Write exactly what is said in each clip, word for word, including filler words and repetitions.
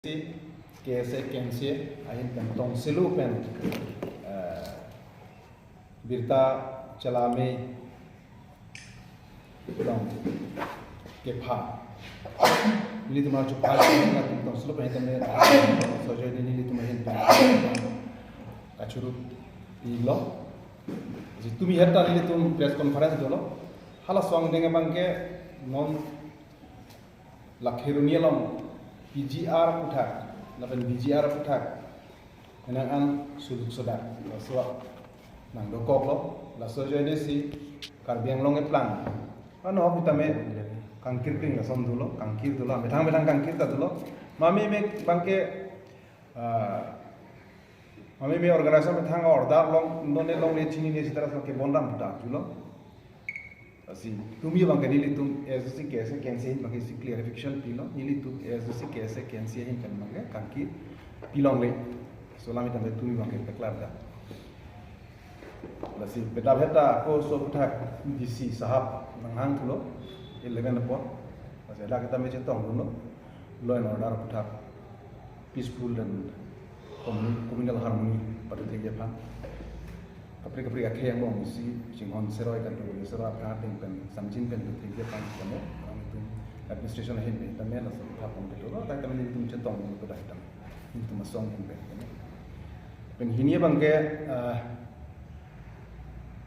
K S A K N C A ahin pen tongsilu pen, eh, birta chelame tong kepha. Nelitum arju pha tongsilu pen tame sojoine nelitum ahin pen kachuru ilo. Ji tumi heta nelitum press conference dolo. Hala song deng abangke non la Kheroni along P G R aputhak, lapen V G R aputhak, menang an suluk sodak, laso nangdokoklo, laso ajoine si Karbi Anglong eplang. Ano hok tame kangkir kring lason dolo, kangkir dolo, methang methang kangkir ta dolo. Mami me abangke, ah, mami me organization methang order long, none longle chinine sitara so ke bondam dak julo. Lasi tumi abangke nelitum A S D C K S A K N C A ahin abangke si clarification pilo, nelitum A S D C K S A K N C A ahin pen abangke kangkir pilongle. So lam itam tumi abangke peklar da. Lasi pedap heta ako so aputhak D C sahab nanghang thulo eleven apor. Lasi dak kita me chetongdunlo law and order aputhak, peaceful and commu-, communal harmony pathekji aphan. Kaprek kaprek akhei angbong isi chinghon seroi kanto seroi aphan ating pen samjin pen pathekji aphan kamo, nelitum administration ahin pen tame laso aputhak pon kedo lo, tai tame nelitum chetongdunlo dak itam. Nelitum asong ahin pen kamo. Pen hini abangke, ah,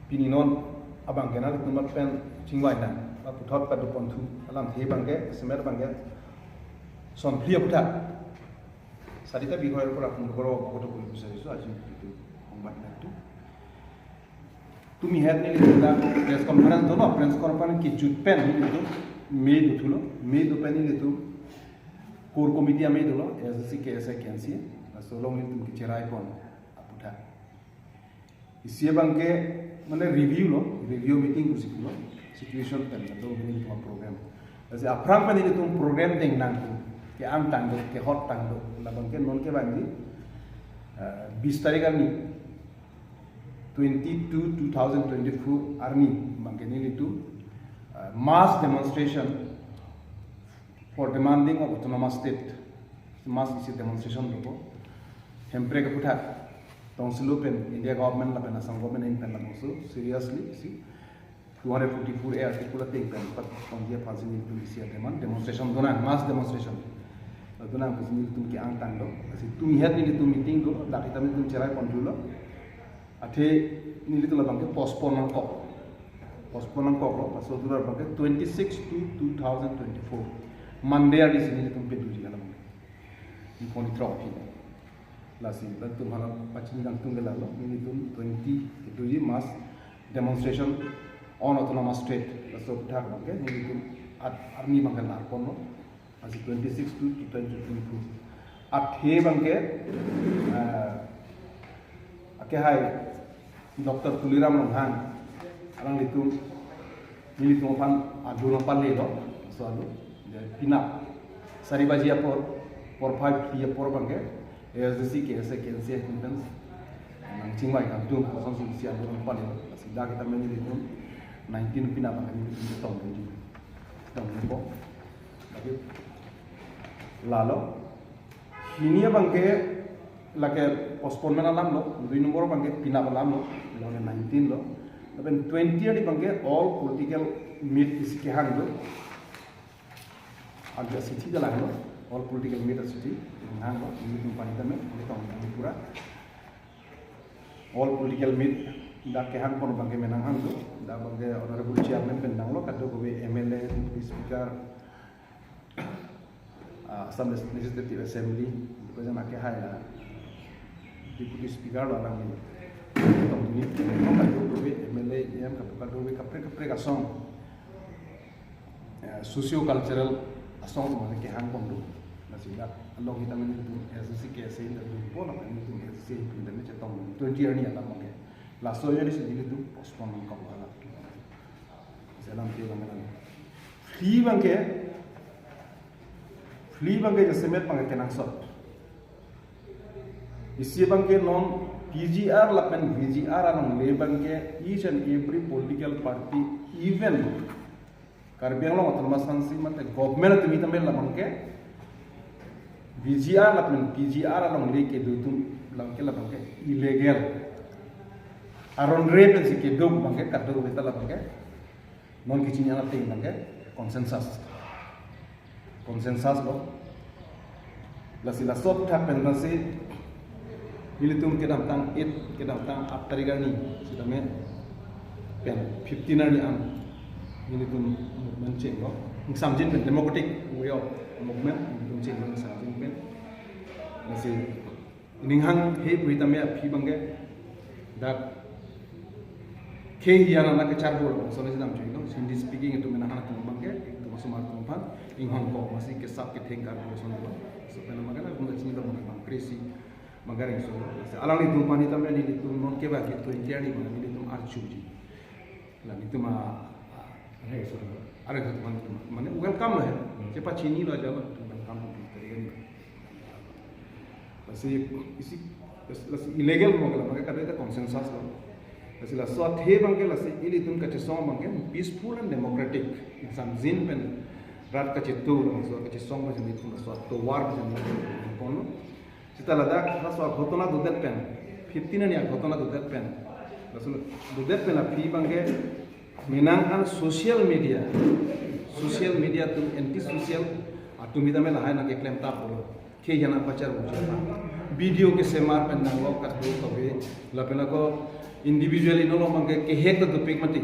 pini non abangke nanglitum pen chingvai nang, aputhot padoponthu, alamthe abangke, semer abangke, son phli aputhak. Sarita bihoi pura pun koro koto pun bisa isu aji itu hongmat natu. Tumi het nelitum press conference dolo, press conference kejut pen nelitum me do thulo, me do pen nelitum core committee ame dolo, A S D C K S A K N C A, laso along nelitum kecherai pon aputhak. Isi abangke mane review lo, review meeting pusi pulo, situation pen latum nelitum program. Lasi aphrang pen nelitum program deng nangtum, ke-ang tangdok, kehot tangdok, labangke non kevangji, eh, bis tarik arni, twenty-two two thousand twenty-four arni, abangke nelitum, eh, mass demonstration for demanding of autonomous state, mass isi demonstration dopo. Hemprek aputhak tongsilu pen India government lapen Assam government ahin pen labangso seriously isi two hundred forty-four A article ating pen pat tongji aphansi nelitum isi demand demonstration donang, mass demonstration donang pusi nelitum ke-ang tangdok. Lasi tumi het nelitum meeting do, dak itam nelitum cherai pon thulo. Athe nelitum labangke postpone nangkok. Postpone nangkoklo, laso atum abangke twenty-six two two thousand twenty-four. Monday arni si nelitum peduji alam. Ni pon itro phi. Lasi latum hala pachini nangtum ke lalo, nelitum twenty peduji mass demonstration on autonomous state. Laso aputhak abangke nelitum at arni abangke lar ponlo. Lasi twenty-six two two thousand twenty-four. Athe abangke, eh, akehai Doctor Tuliram Ronghang, alanglitum, nelitum aphan adu nangpalelo, laso adu, je penap sari baji apor, por five P apor abangke, A S D C K S A K N C A ahin pen nangchingvai kangtung, kosonsi isi adu nangpalelo, lasi dak itam nelitum nineteen penap abangke nelitum chetongdunji, chetongdunpo. Lalo, hini abangke lake postponement alamlo, dui nombor abangke penap alamlo, lone nineteen lo. Lapen twenty arni abangke all political meet isi kehang do. Abangke asithi dalanglo, all political meet asithi hanglo, nelitum aphan tame, nelitum pura all political meet dak kehang pon abangke menang hang do, dak abangke honorable chairman pen nanglo, kadokave M L A, deputy speaker, ah, Assam Legis-, Legislative Assembly, present akehai la deputy speaker lo alangli. Tongtuni, kadokave M L A, E M, kadokave kaprek kaprek asong, eh, socio-cultural asong atum kehang pon do. Lasi dak along itam nelitum A S D C K S A ahin pen dopo, lapen nelitum A S D C ahin pen tame chetong twenty arni alam abangke. Laso ajoine si nelitum postpone nangkok hala. Selam ke bang alam. Phli abangke, phli abangke jasemet abangke kenangsot. Isi abangke non P G R lapen V G R alongle abangke each and every political party, even Karbi Anglong Autonomous Council mate government atum itam labangke V G R lapen P G R alongle kedo atum abangke labangke illegal. Aron re pensi kedo abangke kadokave ta labangke non kachini ateng abangke consensus. Consensus lo. Lasi laso aputhak pen lasi nelitum kedamtang eight, kedamtang aat tarik arni sitame pen fifteen arni an nelitum movement chenglo. Ingsamjin pen democratic way of movement nelitum chenglo ingsamjin pen. Lasi ining hang he pu tame aphi abangke dak khei hiyan ana kacharbo lo, so nesi dam choi lo, Hindi speaking atum mena hana atum abangke, atum osomar atum aphan inghong ko, masi kesap ketheng karbo ason lo. So pen abangke na kunda chini lo abang kresi abangke rengso lo. Lasi alanglitum aphan tame nelitum non ke bagi twenty arni abang nelitum arjuji. La nelitum a, a, rengso lo. Are atum aphan mane welcome lo he. Chepachini lo aja lo, welcome lo, tari kan. Lasi isi, lasi illegal mo kala, abangke kadokave ta consensus lo. Lasi laso athe abangke lasi ilitum kachesong abangke peaceful and democratic. Ingsamjin pen rat kachetu lo, laso kachesong pen nelitum laso atovar pen nelitum pon lo. Seta ladak laso aghotona dodet pen, fifteen arni aghotona dodet pen, laso dodet pen aphi abangke menang an social media, social media atum anti social atum tame lahai nangkeklem tap lo. Khei hiyan apacharbo ji aphan. Video kesemar pen nanglo kadokave. Lapen ako individually nolo abangke kehack ta dopik mati.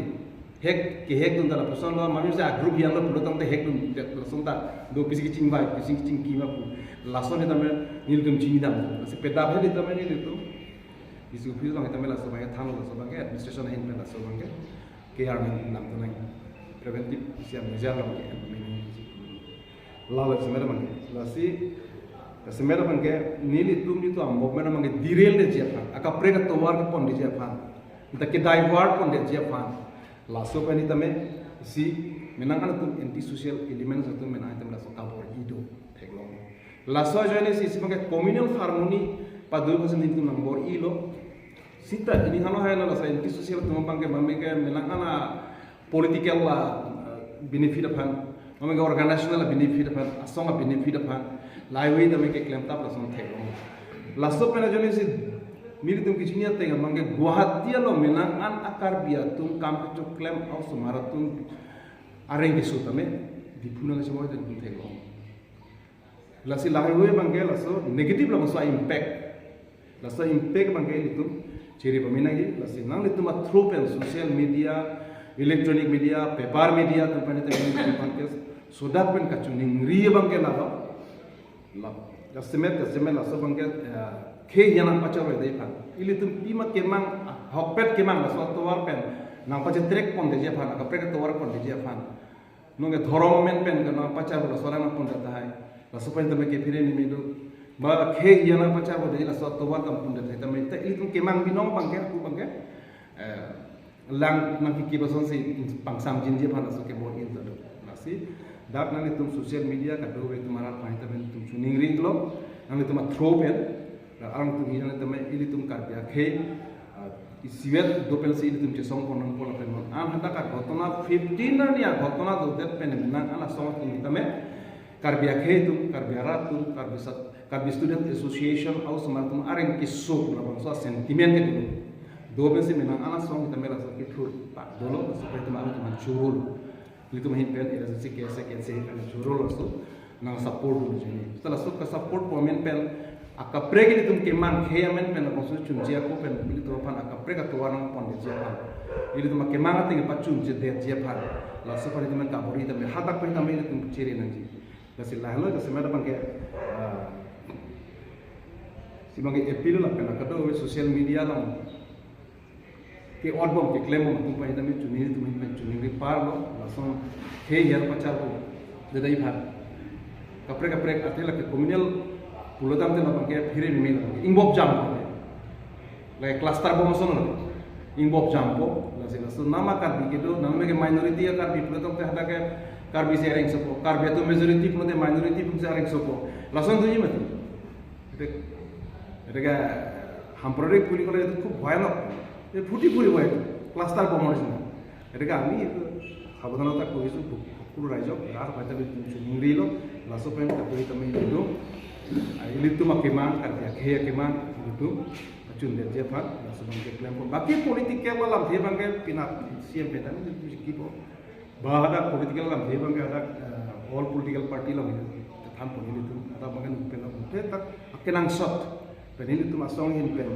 Hack, kehack dun ta lapuson lo, mami se a group hiyan lo pulo tangte hack dun, lason ta do pisi kachingvai, pisi kachingki ma pu. Lason tame nelitum chinidam. Lasi pedap he tame nelitum. Isi office along tame laso abangke thanlo, laso abangke administration ahin pen laso abangke K R nangdam tonang. Preventive isi measure along ke. Lalo semet abangke. Lasi, semet abangke nelitum nelitum a movement abangke derail detji aphan, akaprek atovar kepon detji aphan, anta ke divert pon detji aphan. Laso pen tame isi menang an atum anti social elements atum menang tame laso kabor-i do theklong. Laso ajoine isi isi abangke communal harmony pado kosi nelitum nangbor-i lo. Seta ining hano hai lo laso anti social atum abangke mami ke menang an a political a, eh, benefit aphan, mami ke organizational benefit aphan, asong a benefit aphan, lahai tame keklem tap lason theklong. Laso pen ajoine isi nelitum kachini ateng abangke Guwahati along menang an a Karbi atum kam kechoklem a osomar atum areng keso tame Diphu nangkachemoi tame theklong. Lasi lahai abangke laso negative labangso impact. Laso impact abangke ilitum chere pame nangji, lasi nanglitum a through pen social media, electronic media, paper media atum pen tame ilitum abangke sodak pen kachiningri abangke lalo. La, jasemet, jasemet laso abangke, eh, khei hiyan nangpacharbo detji aphan. Ilitum pima kemang, ahokpet kemang laso atovar pen nangpachetrek pon detji aphan, akaprek atovar pon detji aphan. Non ke dhorom amen pen ke nangpacharbo laso alam nangpon det tahai. Laso pen tame ke phere ni midu. Ba khei hiyan nangpacharbo detji laso atovar kam pon det tahai tame. Ta ilitum kemang binong abangke, aku abangke. Eh, lang nangkiki ba asonsi pangsamjinji aphan laso kebor-i ta do. Lasi dak nanglitum social media kadokave atum arat aphan tame nelitum chiningri lo. Nanglitum a through pen. La arong atum hiyan tame ilitum Karbi akhei, ah, isivet do pensi ilitum chesong pon nangpo lapen non an hadak aghotona fifteen arni aghotona dodet pen menang an asong atum tame Karbi akhei atum, Karbi arat atum, Karbi sat, Karbi Student Association a osomar atum areng keso pu labangso sentiment kedo. Do pensi menang an asong tame laso kethur tak dolo, laso pen tame atum an churul. Nelitum ahin pen, A S D C, K S A, K S A ahin pen churul laso nangsupport dun jeni. Seta laso kasupport po amen pen akaprek ilitum kemang khei amen pen laso chunche ako pen ilitum aphan akaprek atovar nangpon detji aphan. Ilitum kemang ateng pachunche detji aphan. Laso aphan tame kabor-i tame hadak pen tame ilitum chere nangji. Lasi lahelo, jasemet abangke, ah, isi abangke appeal lapen kadokave social media along ke-otbom keklembom atum aphan tame chiningri, atum aphan chiningri parlo, lason khei hiyan pacharbo detji aphan. Kaprek kaprek athe lake communal pulo tangte labangke phere meme labangke ingbop jampo. Lake cluster bomb ason lo. Ingbop jampo, lasi laso nama Karbi kedo, nama ke minority a Karbi pulo tangte hadak ke Karbi si areng sopo, Karbi atum majority pulote minority pusi areng sopo. Lason doji mati. Itu, itu ke hamprore puli kalau itu খুব ভয়ানক. Itu phuti puli ভয়ানক. Cluster bomb ason. Itu ke ami itu সাৱধানতা কৰিছো, সকলো ৰাইজক, ৰাইজৰ সৈতে আমি চুমিং ৰিলো, লাষ্টৰ পইণ্ট কাপোৰ আমি নিদিওঁ। Ilitum akemang, Karbi akhei akemang, ilitum pachundet ji aphan, laso abangke klempo. Baki political alamthe abangke penap C M pen tame ilitum chingkipo. Ba hadak political alamthe abangke hadak, eh, all political party along ilitum thanpo, ilitum hadak abangke nukpen nukpe tak akenangsot pen ilitum asong ahin pen,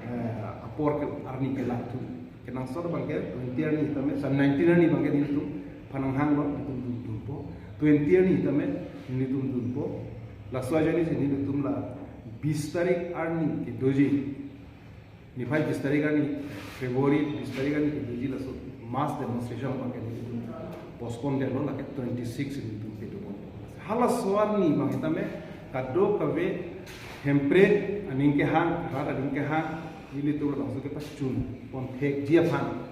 eh, apor ke arni kelang thu. Kenangsot abangke twenty arni tame, sa nineteen arni abangke nelitum aphan nanghanglo, nelitum dun dunpo. Twenty arni tame nelitum dunpo. Laso ajoine si nelitum la bis tarik arni kedoji, niphai bis tarik arni, February bis tarik arni kedoji laso mass demonstration abangke nelitum postpone detlo, lake twenty six nelitum pedobom. Halaso arni abang tame kadokave Hemprek aning kehang, rat aning kehang, nelitum labangso kepachun ponthekji aphan,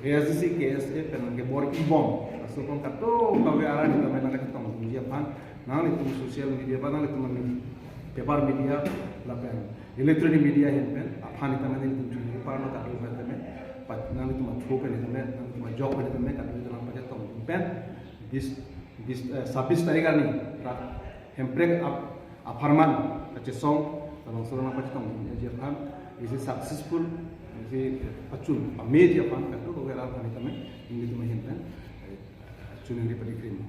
A S D C, K S A pen nangkebor-ibom aso aphan kadokave arat tame nangkachetongdunji aphan, nanglitum social media ba nanglitum ami paper media lapen electronic media ahin pen aphan tame nelitum chunri parlo, kadokave tame pa-, nanglitum a-through pen tame, nanglitum ajok pen tame, kadokave nangpachetongdun pen bis, bis, eh, sabis tarik arni rat Hemprek ap-, apharman kachesong, labangso nangpachetongdunji aphan, isi successful, isi pachun pameji aphan kadokave arat aphan tame nelitum ahin pen, eh, chunri padi krim.